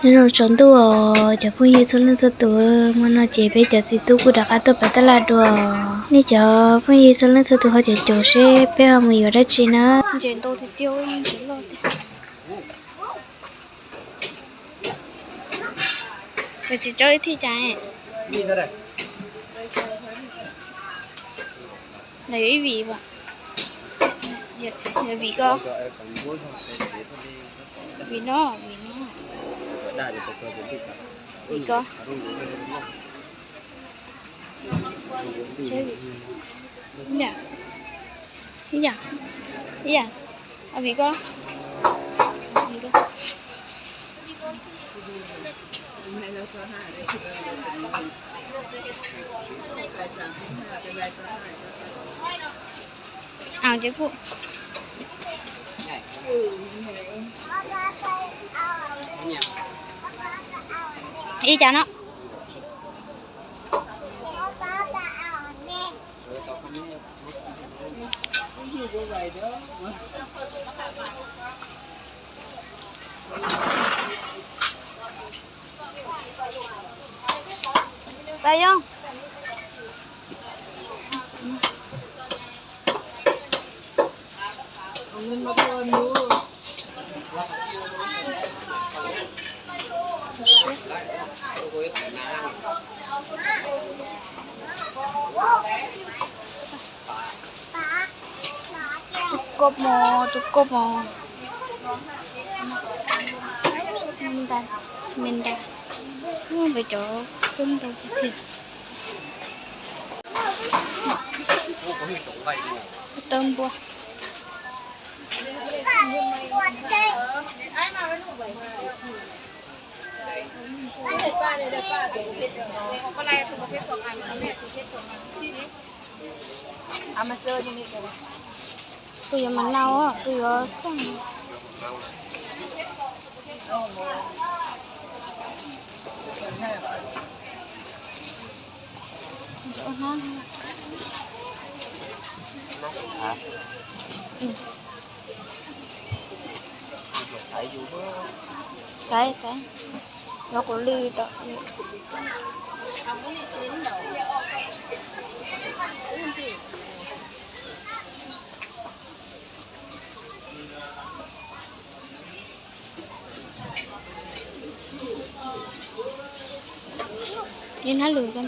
Nyob zoo tsaus ntuj os cov phooj ywg txhua leej txhua tus, hmo no ces peb cov txiv tub kuj rov qab tuaj pem tab laj dua. Nej cov phooj ywg txhua leej txhua tus ho caum caum seb peb ho mus yuav dab tsi na. Ntses ntau tiag tiag, ntses loj tiag. Tsis tso ib thij cas. Ntawd yuav ib vim as. Yuav vim ko. Vim no, vim no. Vim ko. Ib yam, ib yam, ib yam. Vim ko. Aa, ces kuj ib cas no. Pab Yob. Tus koj mos, tus koj mos. Me nta, me nta. Peb cov koj ntau tiag tiag. Tawb npua. Tus yuav mas nau, tus yuav koj. Xaiv, xaiv. Los kuv lwm tom. Ib hnab lwm ko.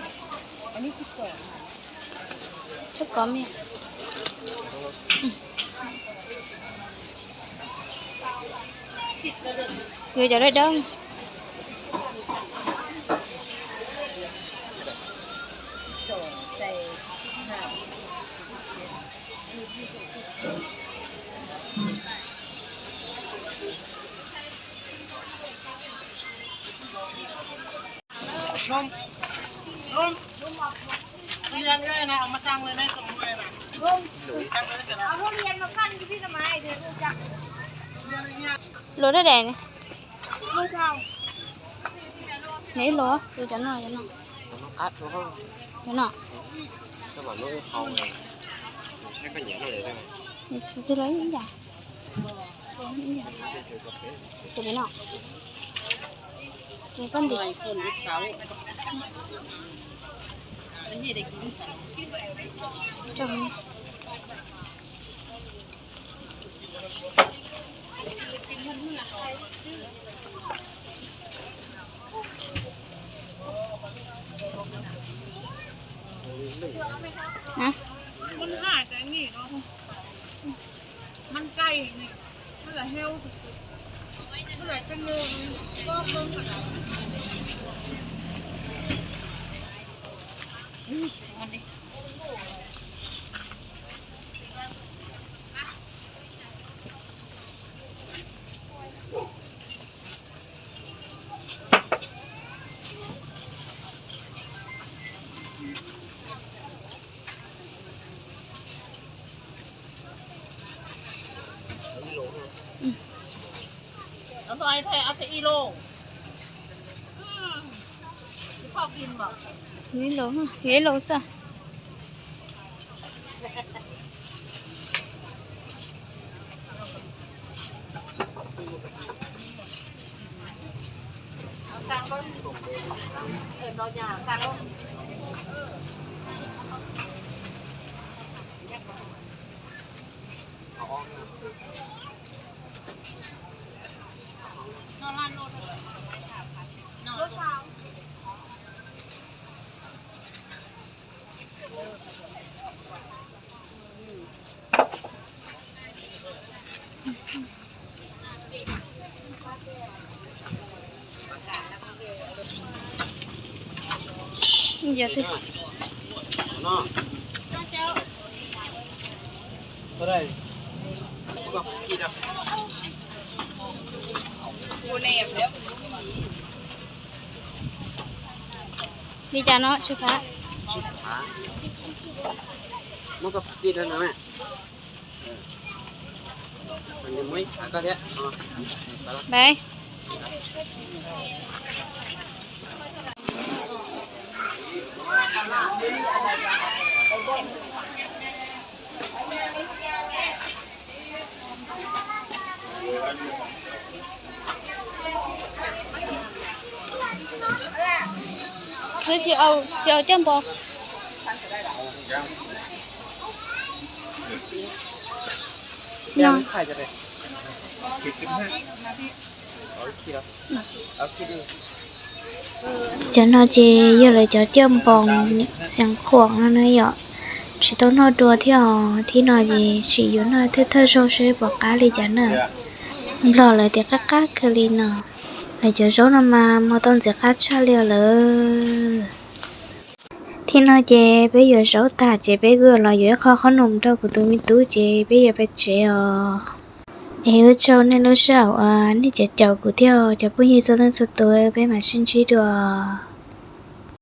Thib kov me. Yuav cov dawb dawb. Luas dab daim ne. Nws ib luas, cov no, cov no. Cov no. Tus twg los ib yam. Tus no. Ces koj ntim. Ib los, ib los xwb. Li cas no tsis phab? Muab koj phab kis rau no. Wb tsis, tsis ua coj npo. Cov no ces yog lawv cov coj npoos xeev khuam no na yom. Tsis tau noj dua thiab os, thib no ces sim yuav noj thawj thawj zaug seb puas qab li cas na. Nplog lawv tias qab qab kawg li no. Lawv cov zaub no mas mos tau ntxim qab tshaj li os lawm. Thib no ces peb yuav zaub tag ces peb kuj los yuav ib qho qhob noom rau kuv tus me tub ces peb yuav pais tsev os. Es ua tsaug nej lub sij hawm uas nej caum caum kuv thiab os cov phooj ywg txhua leej txhua tus, peb mam sib ntsib dua.